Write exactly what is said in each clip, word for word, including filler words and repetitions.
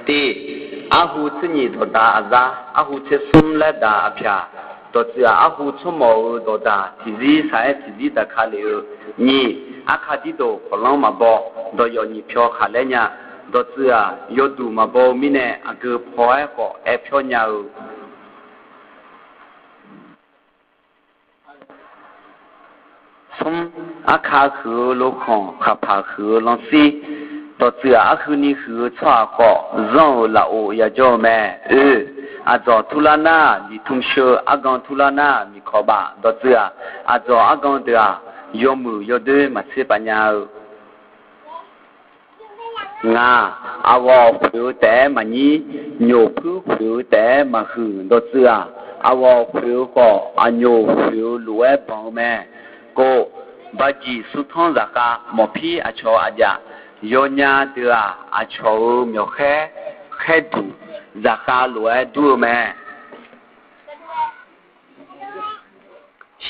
Tiq, arhu tser nyiq dawqdaq aqzar, arhu tser smr laer daq aqpyaq. Dawqtsuif-aq, arhu tsawrmawf-euq dawqdaq tiqzir saq-aer tiqzir daqka lef-eu. Nyiq, arka dirdoq khawqlanr maqbaw, dawqyawf nyiq pyaw khaqlaer nya. Dawqtsuif-aq, yawduq maqbaw-eu mirnae aqgeu paw-aer khawf aer pyawr nya-eu. Smr, arka huiq-eu lokhanq, khaqpaq huiq-eu lanrsir. Dawqtsuif-aq, arhuini huiq-eu tsawrhaq khawf, zanr-euq lafov yajawr-eu mae. Oe, aqdzawq turlar nar, diqtm sheu, argan turlar nar, miqkawq baf. Dawqtsuif-aq, aqdzawq argan deuq-aq, yawmuiq yawdoer maqtser paf nya-eu. Ngaq, aqghawq khoeq-eu taef-aer maqnyir, nyoqpuir khoeq-eu taef-aer maqhuiq. Dawqtsuif-aq, aqghawq khoeq-eu khawf, aqnyoq khoeq-eu lof-aer banq-eu mae. Kov, bajiq surtanr zaqkhav mawqpir aqcawq aqjaf, yawnya deuq-aq, aqcawq-euq myawqkhaer khaerduq zaqkhav lof-aer dur-eu mae.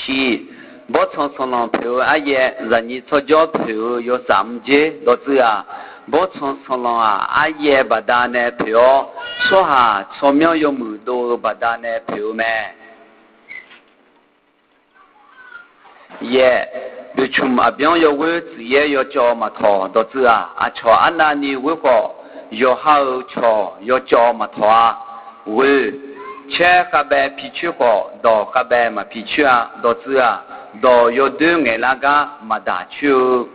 Shiq, bawrtsanq sanqlanq poeq-eu aryaer, zaqnyiq tsawrjawr poeq-eu yawsaf mr jer. Dawqtsuif-aq, bawrtsanq sanqlanq-aq, aryaer baqdanae poeq-awr, tsawrhaq tsawrmyanr yawmuiq dov-eu baqdanae poeq-eu mae. Yaeq, boeqcmq aqbyanr yawghoer tsuif yaer yawcawv maqtawq. Dawqtsuif-aq, aqcawq arnavni ghoer khawf, yawqha-euq cawq yawcawv maqtawq-a. Ghoeq, caer khavbaev picoer khawf, dawq khavbaev maqpicoer-a. Dawqtsuif-aq, dawq yawdoer ngaeqlar gar maqdaq coer-eu.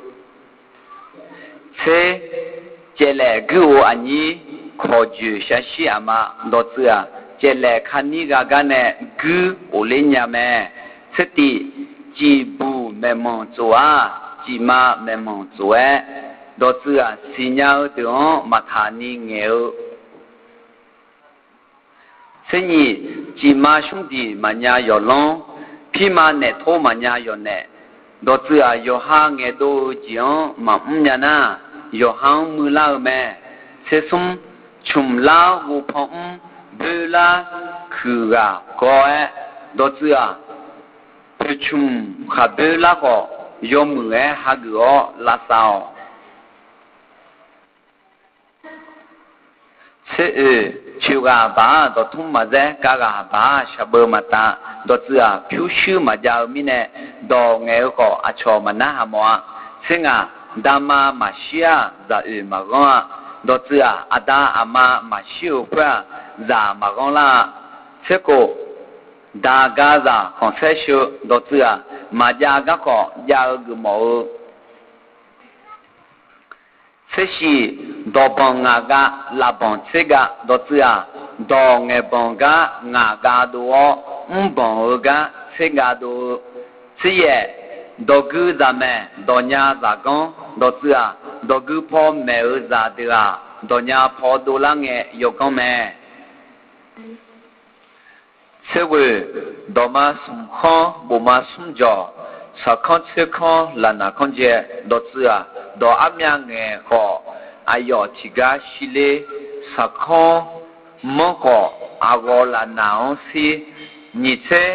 Tser, caevlaef guir-eu aqnyir, kawqjoeq shaqshir aqma. Dawqtsuif-aq, caevlaef kanir gha gar nae guir ghofler nya mae. Tser tif, cifbuq maeqmanq tsof-aq, cifma maeqmanq tsof-aer, dawqtsuif-aq, siqnya-eu deuq-anr maqtaq ni ngaeq-eu. Tser nyiq, cifma shmr diq maqnya yawqlanr, pirma naef tor maqnya yawqnaef. Dawqtsuif-aq, yawqha ngaeqdov-eu jeq-anr maqmr nya nar, yawqha-anr muilar-eu mae. Tser smr, cmq lar ghov pan mr, boer lar kuiq ghaq gawr-aer, dawqtsuif-aq, poeqcmq khaqboer lar khawf, yawmuiq-aer hageuf-awr lavsav-awq. Tser oeq, coeq ghaq baq-aq dawqtmr maqzaer, kav ghaq baq-aq shaqbeuv maqtav. Dawqtsuif-aq, pyurshuir maqjav-eu mirnae, dawq ngaeq-eu khawf aqcawq maqnar haq mawf-a. Tser ngaq, dama maqshir-aq, zaq oeq maqghanr-a. Dawqtsuif-aq, aqda aqma maqshir-euq khoer-aq, zaq maqghanr lar-a. Tser kof, daq ga zaq khanqsaer sheu. Dawqtsuif-aq, maqjav garkawv jav-eu geufmawf-eu. Tser shiq, dawqbanq ngaq ga, lafbanq tser ga. Dawqtsuif-aq, dawq ngaeqbanq gar ngaq ga dov-awr, mrbanq-eu gar tser ga dov-eu. Tser yaeq, dawqgui zaqmaeq, dawqnya zaqganr. Dawqtsuif-aq, dawqgui paw maeq-eu zaqdeuq-aq, dawqnya paw dovlar ngae yawganr mae. Tser ghoeq, dawqma smq kanr, bofma smr jawq, saqkanr tser kanr, laqnaq kanr jae. Dawqtsuif-aq, dawq armyav ngaeq khawf, aqyawf tiqgar shirler, saqkanr manr khawf, aqghawq laqnaq-anr shir. Nyiq tser,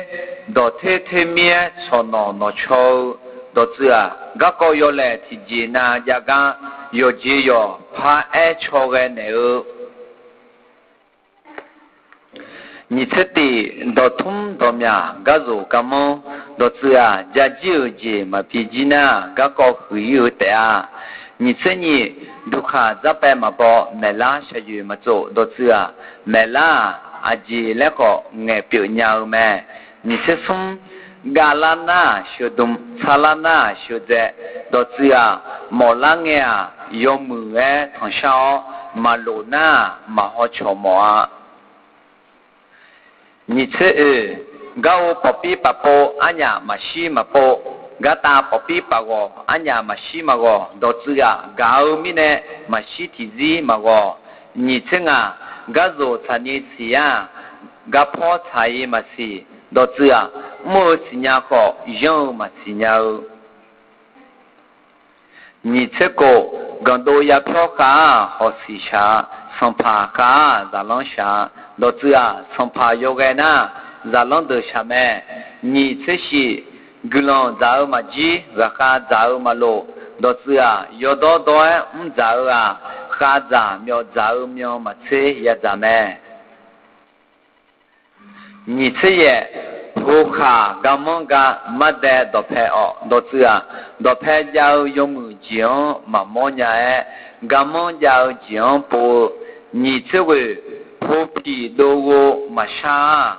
dawqter ter mir-aer tsawqnawq nawqcaw-eu. Dawqtsuif-aq, garkawv yawlaeq tiqjeq nav jav gar, yawqjeq yawq par-aer caw ghae naeq-eu. Nyiq tser tif, dawqtmr dawqmyaq gar zoq gar manr. Dawqtsuif-aq, ja jir-euq jeq maqbi jir nar, garkawv huiq ir-eu taef-a. Nyiq tser nyiq, duqkhaq dzarpaev maqbaw, maeqlar shaqyoeq maqtsov. Dawqtsuif-aq, maeqlar-aq, aqjeq laer khawf ngaeq pyeuf nya-eu mae. Nyiq tser smr, gavlar nar-aq sheu dm, tsarlar nar-aq sheu dzae. Dawqtsuif-aq, mawflar ngae-aq, yawmuiq-aer tanqshar-awr, maqlof nar-aq, maqhaw cawq mawf-a. Nyiq tser oeq, gar-eu pawqpir paqpov arnyaf maqshir maqpov, gartav pawqpir paqghawq arnyaf maqshir maqghawq. Dawqtsuif-aq, gaq-eu mirnae maqshir tiqzir maqghawq. Nyiq tser ngaq, gar zoq tsaqni siq-aq, gar pawr tsaq-ir maqsiq. Dawqtsuif-aq, mr-eu siqnya khawf, yanr-eu maqsiq nya-eu. Nyiq tser kof, ganqdov yapyawr khav-aq hawq siq shaq-a, sanqpaq khav-aq zaqlanr shaq-a. Dawqtsuif-aq, sanqpaq yawghae nar, zaqlanr deuq shaq mae. Nyiq tser shiq, guiqlanq dzaq-eu maqjir, ghaqkhav dzaq-eu maqlof. Dawqtsuif-aq, yawdawr dawr-aer mr dzaq-eu-aq, khavdzaq myawfdzaq-eu myan maqtser yadzaq mae. Nyiq tser yaef, hokhaq garmanr ga mardae dawqpae-awq. Dawqtsuif-aq, dawqpae jav-eu yawmuiq jeq-anr maqmawr nya-aer, garmanr jav-eu jeq-anr pov-eu. Nyiq tser ghoeq, hopiq dov ghov maqshar-aq,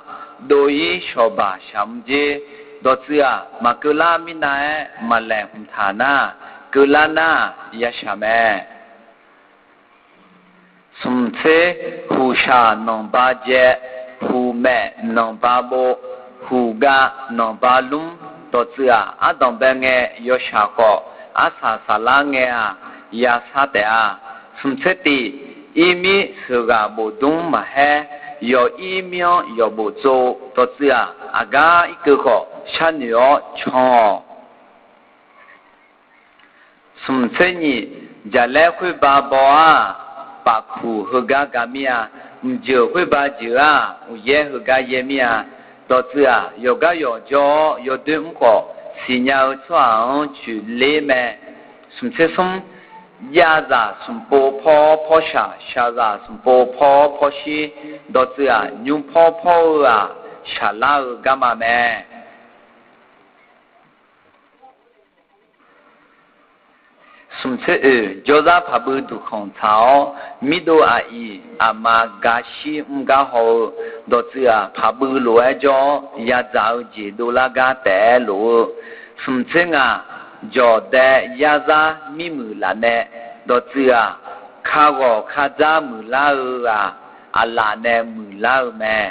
dov-ir shawqbaq shaqmr jer. Dawqtsuif-aq, maqkeuvlar mirnav-aer maqlaeq hmq taq nar, keuvlar nar yashaq mae. Smq tser, huqshaq nanqba jae, huqmaef nanqba bov, huqgav nanqba lmr. Dawqtsuif-aq, ardanqbae ngae yawshaq khawf, arsaq saflar ngae-aq, yashar taef-a. Smq tser tif, irmir sheuqghaq bofdmr maqhaer, yawq irmir-anr yawq boftsov. Dawqtsuif-aq, aqgar irkeuv khawf sharnoeq-awr can-awq. Smq tser nyiq, jaqlaer khoerba baw-aq, pafkuq heugar ga mir-a. Mqjeuq khoerba jeuq-aq, uqyaer heugar yaer mir-a. Dawqtsuif-aq, yawqgar yawq jawr-awr yawdoer mr khawf, siqnya-eu tsawrhaq-anr coeqler mae. Smq tser smr, jav zaq smq pov pawr pawr shaq, shaq zaq smq pov pawr pawr shir. Dawqtsuif-aq, nymr pawr pawr-eu-aq, shaqlar-eu garma mae. Smq tser oeq, jawrzar paqbui duqkhanq tsaq-awr, mirdov aqyuif aqma gaqshir mr gar haw-eu. Dawqtsuif-aq, paqbui lof-aer jawr-awr yadzaq-eu jeq dovlar gar taef-aer lof-eu. Smq tser ngaq, jawqdae yarzar mirmuiq lafnae. Dawqtsuif-aq, kaghawq kadzar muiqlar-eu-aq, aqlaf nae muiqlar-eu mae.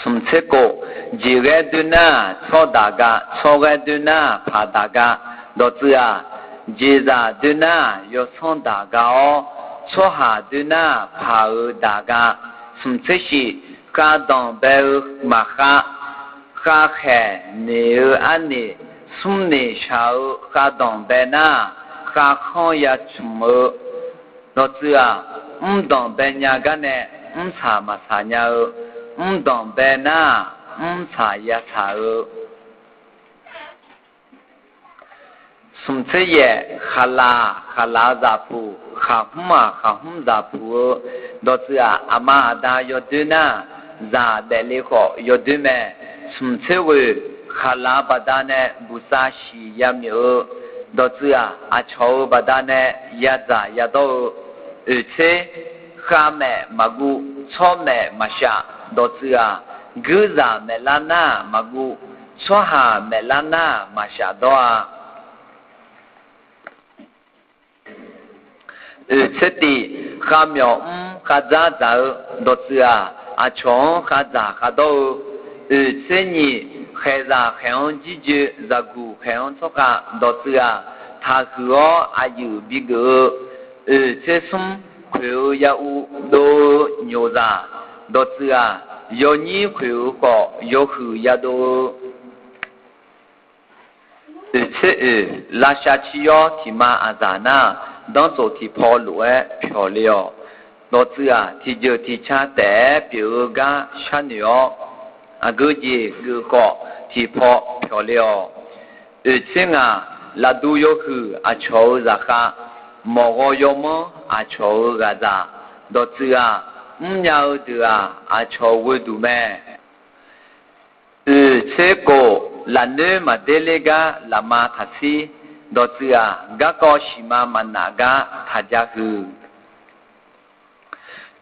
Smq tser kof, jeqghaer doer nar tsawr daq ga, tsawrghaer doer nar paq daq ga. Dawqtsuif-aq, jeqzaq doer nar yawsanr daq ga-awr, tsawrhaq doer nar paq-euq daq ga. Smq tser shif, khavdanq bae-eu maqkhav, khavkhaeq noeq-eu arnoeq, smrnoeq shaq-eu khavdanq bae nar, khavkhanr ya tsmq-eu. Dawqtsuif-aq, mrdanq bae nya gar nae mrsaq maqsaq nya-eu, mrdanq bae nar mrsaq ya saq-eu. Smq tser yaef, khaqlaq khaqlaq zaqpuq, khaqhmr-aq khaqhmr zaqpuq-eu. Dawqtsuif-aq, aqma aqda yawdoer nar, zaq daefle khawf yawdoer mae. Smq tser ghoeq, khaqlaq baqdanae buqsav siq ya myawf-eu. Dawqtsuif-aq, aqcawq-euq baqdanae yadzaq yadawr-eu. Oeq tser, khavmaef maqguv, tsawrmaef maqshaf. Dawqtsuif-aq, guirzaq maeflar nar maqguv, tsawrhaq maeflar nar maqshaf dawr-a. Oeq tser tif, khavmyawf mr khavdzar dzaq-eu. Dawqtsuif-aq, aqcawq-anr khavdzaq khavdawr-eu. Oeq tser nyiq, khaeqzaq khaeq-anr jirjoe, zaqguq khaeq-anr tsawrkhav. Dawqtsuif-aq, taqhuiq-awr aqyuif bigeuf-eu. Oeq tser smr, khoeq-eu ya uv dov-eu nyoqzaq. Dawqtsuif-aq, yawnyir khoeq-eu khawf yawhuiq yadov-eu. Oeq tser oeq, lavshav ciryawr tiqma aqzaq nar, danrtsof tiqpaw lof-aer pyawq le-awq. Dawqtsuif-aq, tiqjeuq tiqca taef-aer pyeuf-eu gar sharnoeq-awr, aqgeu jeq geuf khawf tiqpaw pyawq le-awq. Oeq tser ngaq, lafduv yawhuiq aqcawq-euq zaqkhav, mawqghaw yawmanr aqcawq-euq ghaqzaq. Dawqtsuif-aq, mrnya-eu deuq-aq aqcawq ghoeduq mae. Oeq tser kof, lafnoer maqder ler gar lafma taqsir. Dawqtsuif-aq, garkawv siqma maqnaf gar taqja huiq.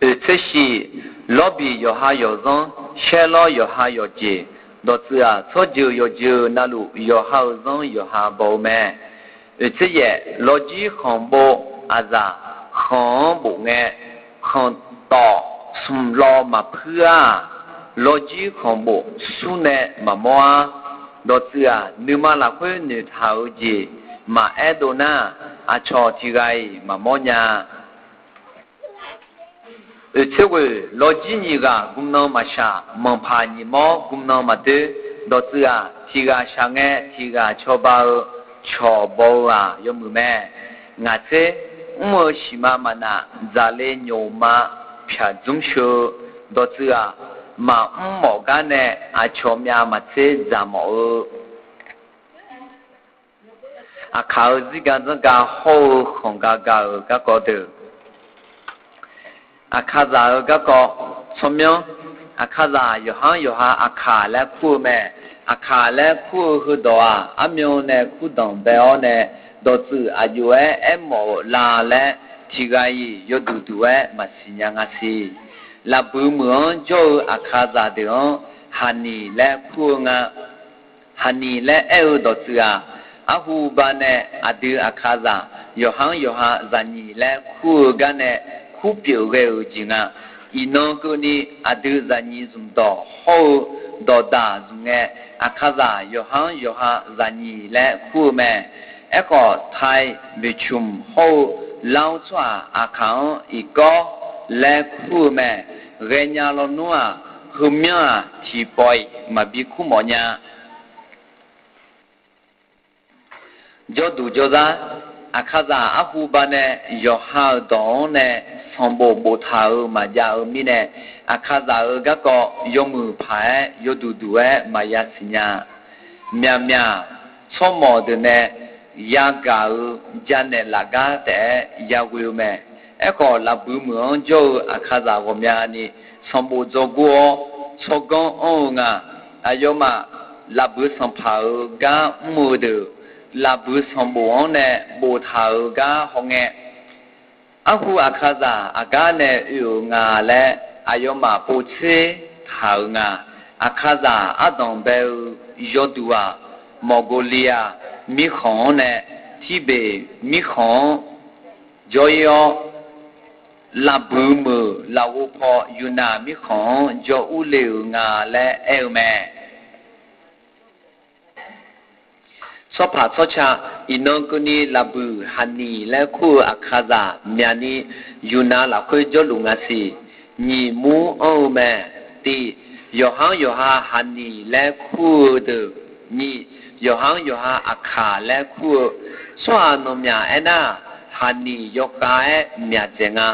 Oeq tser shif, lawrbif yawqha yawqzanr, shaerlawr yawqha yawqjeq. Dawqtsuif-aq, tsawrjeuq yawqjeuq navluf yawqha-euq zanr yawqha baw-eu mae. Oeq tser yaef, lawqjir khanqbov aqzaf khanq-anr bof ngae, khanq tawf smq law maqpuir-aq, lawqjir khanqbof surnae maqmawr-ar. Dawqtsuif-aq, nuima lafkhoer noeqtaq-euq jeq maqaer dov nar, aqcawq tiq ghaq-iq maqmawr nya. Oeq tser ghoeq, lawqjir nyiq ghaq gmnan maqshaq, manqpaq nyiq mawr gmnan maqdoer. Dawqtsuif-aq, tiq ghaq shaq ngae tiq ghaq cawba-eu cawq baw-eu-aq yawmuiq mae. Ngaq tser, mr-eu siqma maqnaf, dzaqle nyoqma pyaq dzmr sheu-eu. Dawqtsuif-aq, maqmr mawf gar nae aqcawq myav maqtser dzaq mawf-eu. Aqkaq-euq zirga zanrga hawr-eu khanqga ga-euq garkawv deuq, Aqkaqzaq-euq garkawv, tsawrmyanr, Aqkaqzaq yawqha-anr yawqha Aqkaq laer kur-eu mae. Aqkaq laer kur-eu heudawq-aq, armyan nae kurdanq bae-awr nae, dawqtsuif aqjox-aer aermawf-euq la laer, tiqghaq-iq yawduq duq-aer maqsiq nya nga siq. Lafbuiq meuq-anr jawr-eu Aqkaqzaq deuq-anr Haqniq laer kur-eu nga. Haqniq laer aer-eu dawqtsuif-aq, arhu ba nae aqdui Aqkaqzaq yawqha-anr yawqha zaqnyiq laer kur-eu gar nae kurpyeuf ghae-euq jeq nga. Iqnan keuvni aqdui zaqnyiq zmqdawq hawr-eu dawqdaq zmq ngae, Aqkaqzaq yawqha-anr yawqha zaqnyiq laer kur-eu mae. Aerkhawf, Taiq, Boeqcmq hawr-eu Lar-awr tsawrhaq Aqkaq-anr Iqkawr laer kur-eu mae. Ghaenya lawnmr-aq, heumyanr-aq, tiqpawf-iq maqbi kur mawf nya. Jawrduq jawrzar, Aqkaqzaq arhu ba nae yawqha-euq dawq-anr nae sanqbof boftaq-euq maqjav-eu mirnae, Aqkaqzaq-euq garkawv yawmuiq paq-aer yawduq duq-aer maqya siqnya. Myaqmyaq tsawrmawq deuq nae yagaq-euq janaeq lafgar taef-aer yaghoe-eu mae. Aerkhawf, lafbuiq meuq-anr jawr-eu Aqkaqzaq ghawqmyani sanqbof dzawgor-awr tsawrganr anr-eu nga. Aqyawfmaf lafbuiq sanqpaq-euq gar mr-eu deuq, lafbuiq sanqbof-anr nae boftaq-euq gar hawngae, arhu Aqkaqzaq aqgar nae oe-euq nga laer aqyawfmaf povtser taq-euq nga. Aqkaqzaq ardanq bae-eu yawduq-aq, Mawqgoliya mirkhanq-anr nae Tirbeq mirkhanq-anr jawr-ir-awr, lafbuiq meuq lafghof paw Yunaq mirkhanq-anr jawr urle-euq nga laer aer-eu mae. Tsawrpaq tsawrca, iqnan keuvni lafbuiq Haqniq laer kur-eu Aqkaqzaq myaqni Yunaq lafkhoer jawrluf nga siq. Nyiq mur anr-eu mae. Tiq, yawqha-anr yawqha Haqniq laer kur-eu deuq. Nyiq, yawqha-anr yawqha Aqkaq laer kur-eu. Tsawrhaq nawqmyaq aernar, Haqniq yawkhav-aer myaq dzaeq nga.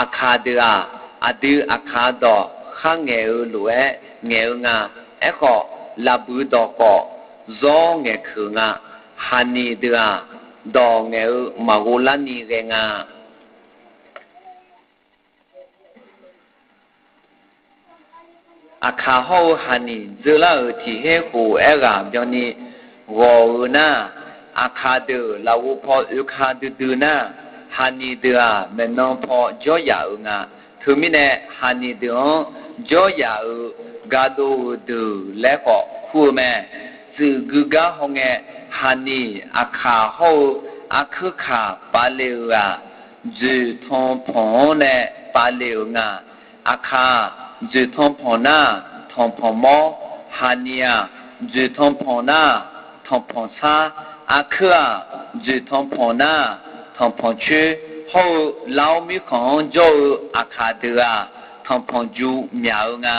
Aqkaq deuq-aq, aqdui Aqkaq dawq khar ngaeq-eu lof-aer ngaeq-eu nga. Aerkhawf, lafbuiq dawq khawf zawr ngaeqkeuq nga. Haqniq deuq-aq, dawq ngaeq-eu maqghov larni ghae nga. Aqkaq hawr-eu Haqniq dzeurlar-euq tiq her khof aerghaq byanni ghawq-eu nar, Aqkaq deuq lafov paw oeka duidui nar, Haqniq deuq-aq maeqnan paw jawryaf-euq nga. Teumirnae Haqniq deuq-anr jawryaf-euq gadov-euq deuq laer khawf kur-eu mae. Tsuif gui gar hawngae, Haqniq Aqkaq hawr-eu Arkeurkaq pavle-euq-aq, dzoeqtanq panq-anr nae pavle-euq nga. Aqkaq-aq, dzoeqtanq panq nar, tanqpanq mawr. Haqniq-aq, dzoeqtanq panq nar, tanqpanq sar. Arkeur-aq, dzoeqtanq panq nar, tanqpanq coer. Hawr-eu Lar-awr mirkhanq-anr jawr-eu Aqkaq deuq-aq, tanqpanq ju myaq-eu nga.